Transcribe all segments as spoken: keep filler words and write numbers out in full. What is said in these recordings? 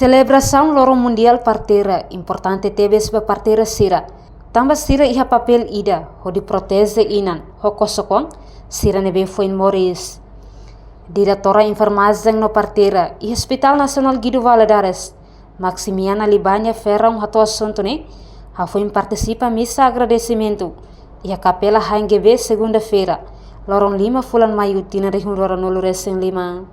Selebrasaun Loron Mundiál Parteira importante tebes ba parteira sira, tanba sira iha papél ida hodi proteje inan ho kosok-oan sira ne'ebé foin moris. Diretora Enfermajen no Parteira iha Hospital Nasionál Guido Valadares, Maximiana Libania Ferrão hato'o asuntu ne'e hafoin partisipa misa agradesimentu iha Kapela H N G V segunda-feira, loron lima fulan Maiu tinan rihun rua rua-nulu resin lima.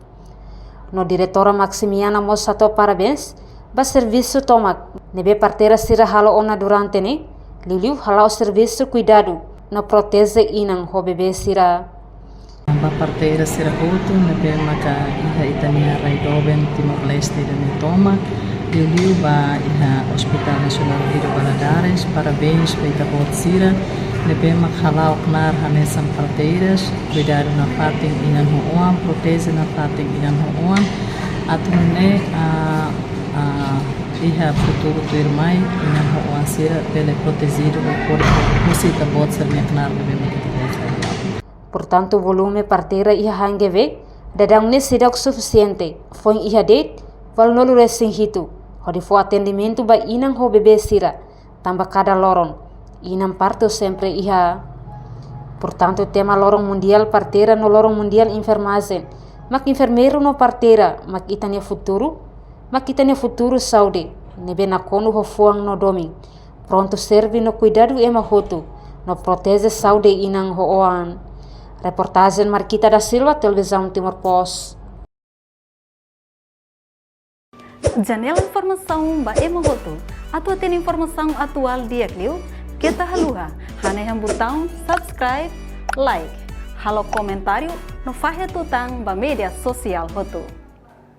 No diretora Maximiana mós hato'o parabéns ba servisu tomak ne'ebé parteira sira halo ona durante ne'e, liuliu hala'o servisu kuidadu no proteje inan ho bebé sira. Ba parteira sira hotu ne'ebé maka iha ita-nia rai doben Timor-Leste ida-ne'e tomak, liuliu ba iha Hospital Nasionál Guido Valadares, parabéns ba ita-boot sira ne'ebé mak hala'o knaar hanesan parteiras, kuidadu nafatin inan ho oan, proteje nafatin inan ho oan, atu nune'e, ah, ah, iha futuru tuirmai inan ho oan sira bele protejidu no hodi husi ita-boot sira-nia knaar ne'ebé mak ita-boot sira hala'o. Portantu, volume parteira iha H N G V daudaun ne'e seidauk sufisiente, foin iha de'it valunulu resin hitu, hodi fó atendimentu ba inan ho bebé sira, tanba kada loron inan partu sempre iha. Portantu, tema Loron Mundiál Parteira no Loron Mundiál Enfermajen mak enfermeiru no parteira mak ita-nia futuru, mak ita-nia futuru saúde ne'ebé nakonu ho fuan no domin, prontu serve no kuidadu ema hotu, no proteje saúde inan ho oan. Reportajen Marquita da Silva, Televizaun Timor Post. Janela informasaun ba ema hotu. Atu hatene informasaun atuál di'ak liu, keta haluha hanehan butaun subscribe, like, halo komentáriu no fahe tutan ba média sosiál hotu.